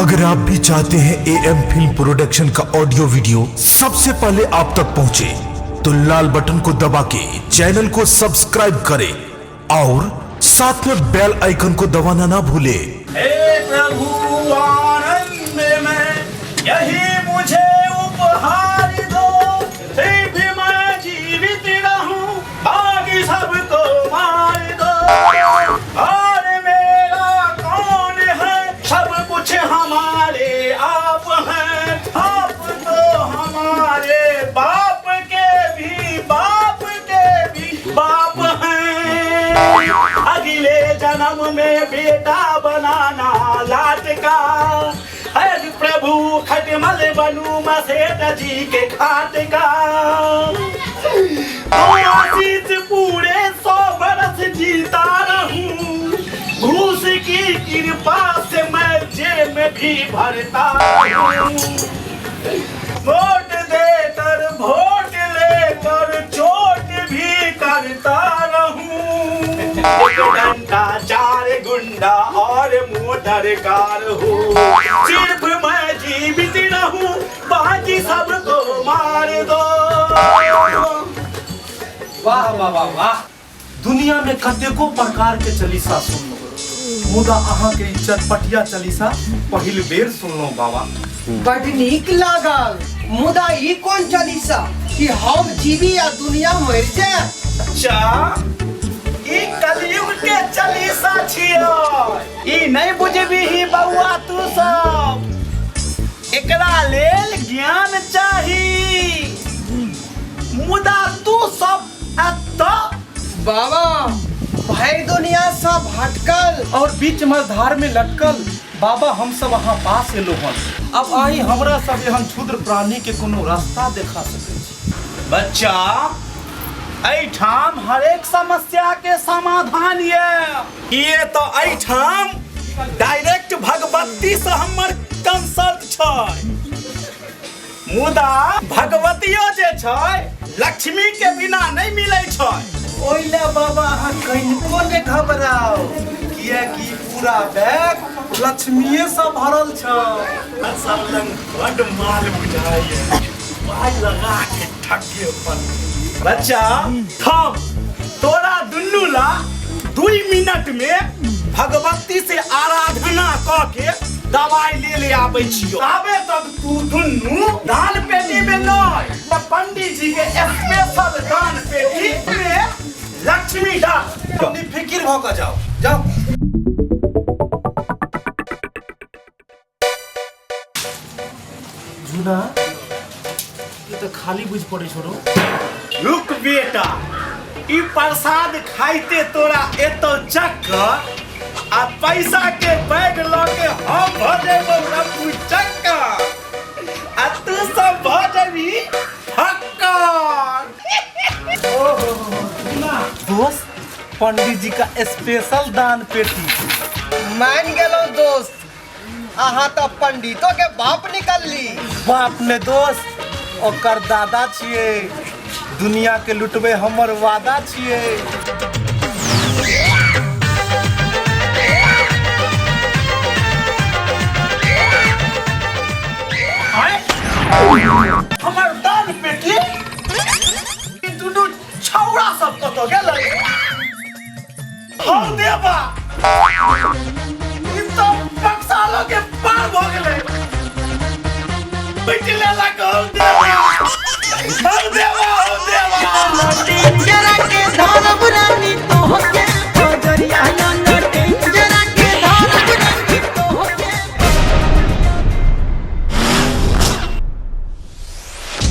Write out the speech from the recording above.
अगर आप भी चाहते हैं ए एम फिल्म प्रोडक्शन का ऑडियो वीडियो सबसे पहले आप तक पहुंचे, तो लाल बटन को दबा के चैनल को सब्सक्राइब करें और साथ में बेल आइकन को दबाना ना भूलें। हे प्रभु आनंद में यही मुझे उपहार दो, फिर भी मैं जीवित रहूं, बाकी सबको मार दो। और मेरा कौन है, सब कुछ हमारे आप हैं, आप तो हमारे बाप के भी बाप के भी बाप हैं। अगले जन्म में बेटा बनाना लाट का, अरे प्रभु खटमल बनू मसेठ जी के खाट का। तो आशीष पूरे 100 बरस जीता रहूं, घूस की कृपा से मैं जेब में भी भरता रहूं। वोट देकर वोट लेकर चोट भी करता रहूं। एक डंडा चार गुंडा और मोटर कार हो, सिर्फ मैं जीवित रहूं, बाकी सबको मार दो। वाह बाबा वाह। दुनिया में कतेको प्रकार के चालीसा सुनलहुँ, मुदा अहाँ के ई चटपटिया चालीसा पहिल बेर सुनलहुँ बाबा। बड नीक लागल, मुदा ई कोन चालीसा कि हम जीवी आ दुनिया मरि जाए? अच्छा, ई कलयुग के चालीसा छियै, ई नहीं बुझबीही बौआ तू सब, एकरा लेल ज्ञान चाही। मुदा तू सब एतऽ बाबा भरि दुनिया सँ भटकल और बीच मझधार में लटकल बाबा हम सब अहाँ पास एलो हन, अब अहीं हमरा सब एहन क्षुद्र प्राणी के कोनो रास्ता देखा सकै छी। बच्चा, एहिठाम हरेक समस्या के समाधान ये किए तो एहिठाम डायरेक्ट भगवती से हमर कंसल्ट छै, मुदा भगवतियो जे छै लक्ष्मी के बिना नहीं मिलै छै। ओहि लए बाबा अहाँ कनिको नहि घबराउ, किएकि पूरा बैग लक्ष्मीए से भरल छै। सब लंग बड माल बुझाइए, पाइ लगा के ठगे पर। बच्चा थम, तोरा दुनू ला 2 मिनट में भगवती से आराधना क के दवाई ले ले आबै छियो। आबे तक तू दुनू दान पेटी में नहीं त पंडित जी के स्पेशल दान पेटी में लक्ष्मी डाल। अपनी फिकिर भ के जाओ जाओ। झूना ई त खाली बुझ पड़े छोरो। रुक बेटा, ई प्रसाद खाइते तोरा एतो चक्कर आ पैसा के बैग ल के हम भ जेबौ रब्बू चक्कर आ तू सब भ जेबी फक्कर। दोस्त, पंडित जी का स्पेशल दान पेटी। मान गेलहुँ दोस्त, अहाँ तऽ पंडितो के बाप निकलली। बाप ने दोस्त, ओकर दादा छियै। दुनिया के लुटबे हमर वादा छियै। हमर दान पेटी ई दुनू छौड़ा सब कतऽ गेलै? हम देबा ई सब बक्सालो के पार भऽ गेलै, पिट लेलक। हम देबा।